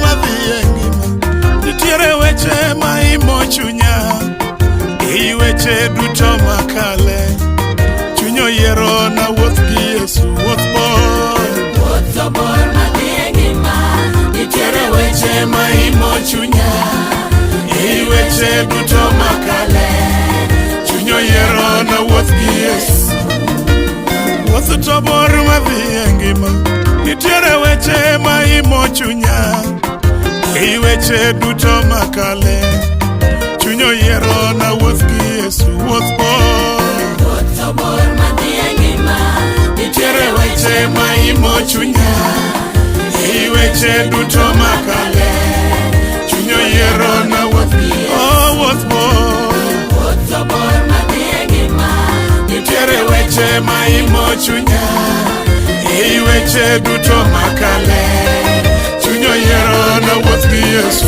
madhi e ngima. Nitiere weche ma imo chunya, ei weche duto makale. Chuny oyiero na wuoth gi Yesu, wuoth bor. Wuoth to bor madhi e ngima. Nitiere weche ma imo chunya, ei weche duto makale. Chuny oyiero na wuoth gi Yesu. Wuoth to bor madhi e ngima. Nitiere weche ma imo chunya, ei weche duto makale. Chuny oyiero na wuoth gi Yesu, wuoth bor. Wuoth to bor madhi e ngima. Nitiere weche ma imo chunya, ei weche duto makale. Chuny oyiero na wuoth gi, oh, wuoth bor. Wuoth to bor madhi e ngima. Nitiere weche ma imo chunya, ei weche duto makale. Chuny oyiero na wuoth gi Yesu.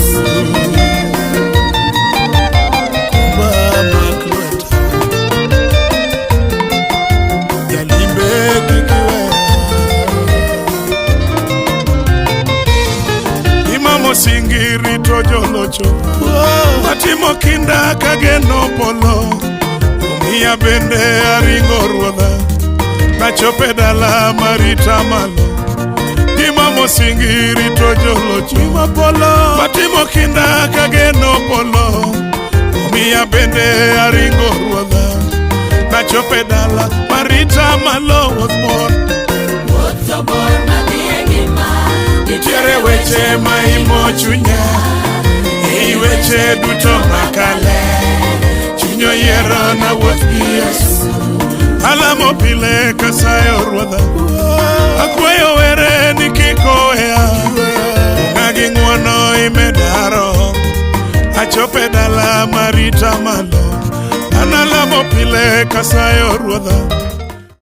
Kumba mak lweta, jalimbe kik iweya. Ima mosingi rito jolocho, matimo kinda kageno polo. Omiya bende aringo ruodha, nachope dala marita malo. Gima mosingi rito jolocho, matimo kinda kageno polo. Omiya bende aringo ruodha, nachope dala marita malo, wuoth bor. Wuoth to bor madhi e ngima. Nitiere weche ma imo chunya, ei weche duto makale. Chuny oyiero na wuoth gi Yesu. Alamo pile kasayo ruodha, akwayo were ni kik oweya. Ng'a gi ng'wono imeda roho, achope dala marita malo. An alamo pile kasayo ruodha.